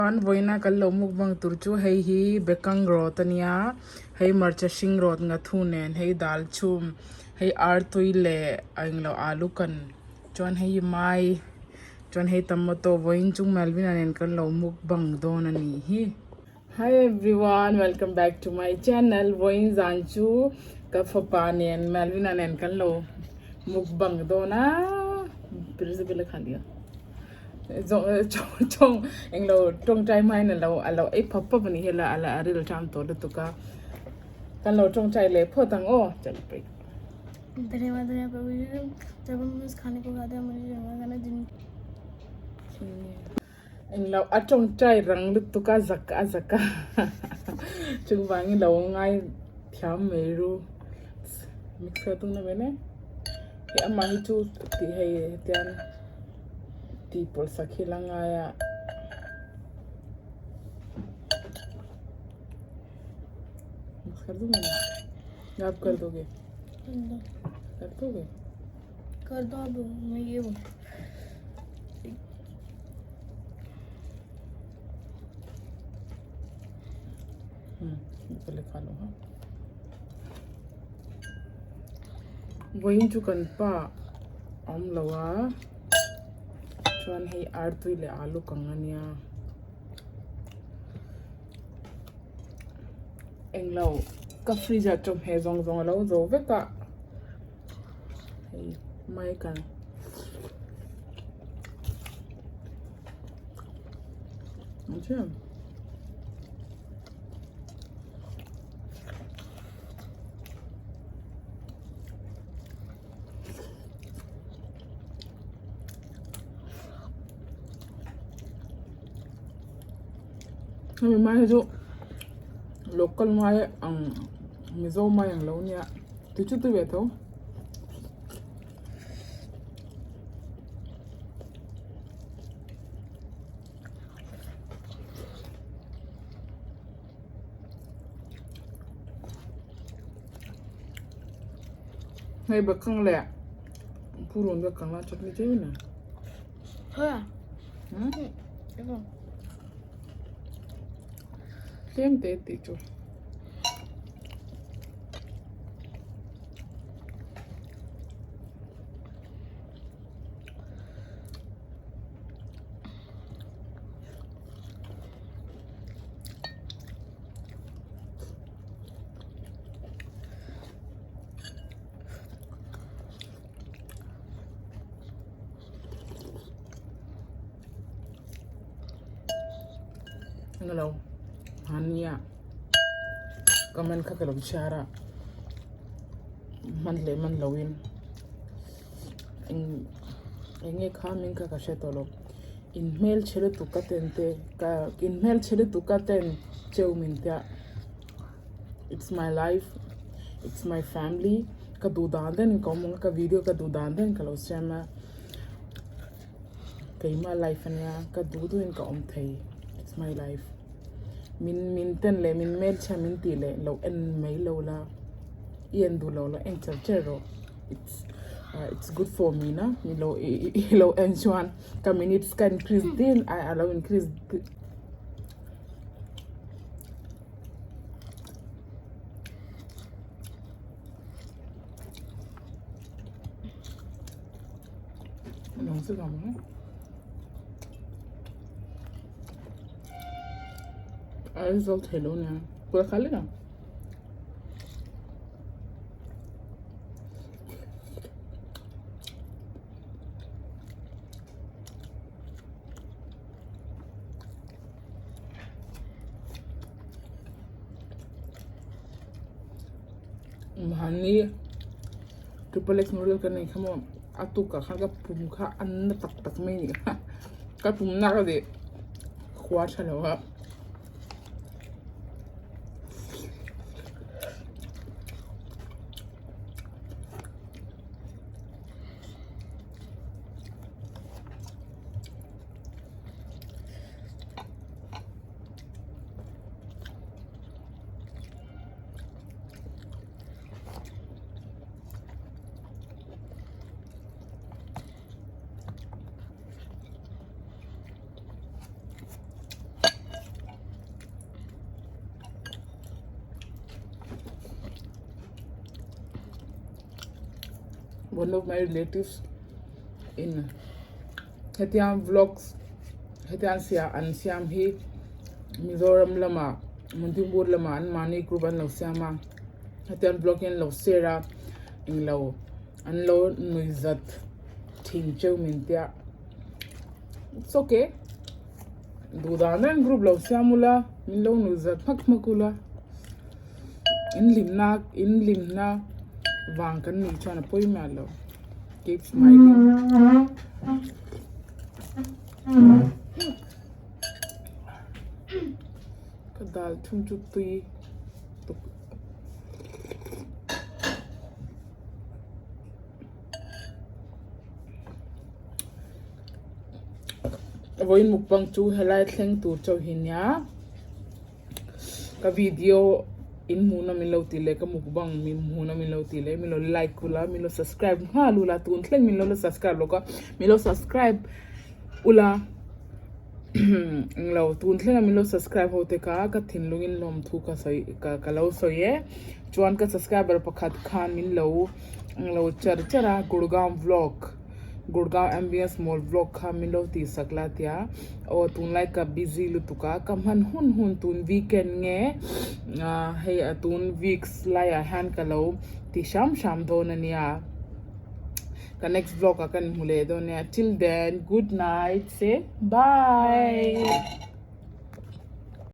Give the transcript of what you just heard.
Chuan vawiina kan lo mukbang tur chu hei hi bekang rawt a nia hei hmarcha hring rawt ngathu nen hei dal chhum hei artui leh a englo alu kan chuan hei hi mai chuan hei tomato vawiin chu Melvin-a nen kan lo mukbang dawn a nih hi. Hi everyone welcome back to my channel vawiin zan chu ka fapa nen Melvin-a nen kan lo mukbang dawn a tawng englo tawngtai hmain alo alo ei phawp phawp anih hi a la a ril ṭam tawh lutuk a kan lo tawngtai leh phawt ang aw englo a tawngtai rang lutuk a zak a zak a chuvangin lo ngai thiam mai ru mixer tum na vele hei amah hi chu tih hei hetiang tih pawlh sak hi la ngai a kar do aap kar doge kar doge kar do ab main ye pehle kha lo ha vawiin chu kan pa a awm lo a chuan hei artui leh alu kang a nia englo ka fridge ah chawhmeh zawng zawng a lo zo vek a hei mai kan Hemi mai hi chu local mai ang mizo mai ang lo nia ti chu ti ve tho. Hei bakang leh purun bakang la chutney che na. Tlem te tih chu. Englo hmania comment kha ka lo chhiar a hman leh hman loin eng eng nge kha hming kha ka hre tawh lo in hmelchhe lutuk ka ten te ka in hmelchhe lutuk ka ten cheu min tia it's my life it's my family ka duh dan dan in ka awm ang a ka video ka duh dan dan ka lo siam a keimah life ania ka duh duh in ka awm thei it's my life min min ten leh min hmelchhia min tih leh lo en mai lo la i en duh lo la en char char rawh it's ah it's good for me na mi lo i lo en chuan ka minutes ka increase din a lo increase A zo thei lo nia pura khali na Mahni triple x model ka nei kha maw a tukah khan ka pum kha a na tak tak mai a ni kha ka pum nak a nih khua tha lo a. One of my relatives in hetiang vlogs hetiang sia an siam hi Mizoram lamah Manipur lamah an mahni group an lo siam a hetiang vlog hi an lo share a englo an lo nuihzat thin cheu min tia it's okay duh dan reng group lo siam ula min lo nuihzat hmak hmak ula in hlimna in hlimna vang kan nih chuan a pawimawh lo keep smiling. Ka dal thum chu tui tuk. Vawiin mukbang chu helai thleng tur chauh hi nia ka video in hmuhnawm min lo tih leh ka mukbang min hmuhnawm min lo tih leh min lo like ula min lo subscribe nghal ula tun thleng min lo la subscribe lo ka min lo subscribe ula englo tun thlenga min lo subscribe ho te kha ka thinlungin lawmthu ka sawi ka ka lo sawi e chuan ka subscriber pakhat khan min lo englo char char a Gurgaon vlog Gurgaon ambience mall vlog kha min lo tih sak la tia aw tunlai ka busy lutuk a ka hman hun hun tun weekend nge ah hei a tun weeks laiah hian ka lo ti hram hram dawn ania. Ka next vlog ah kan hmu leh dawn nia till then good night say bye.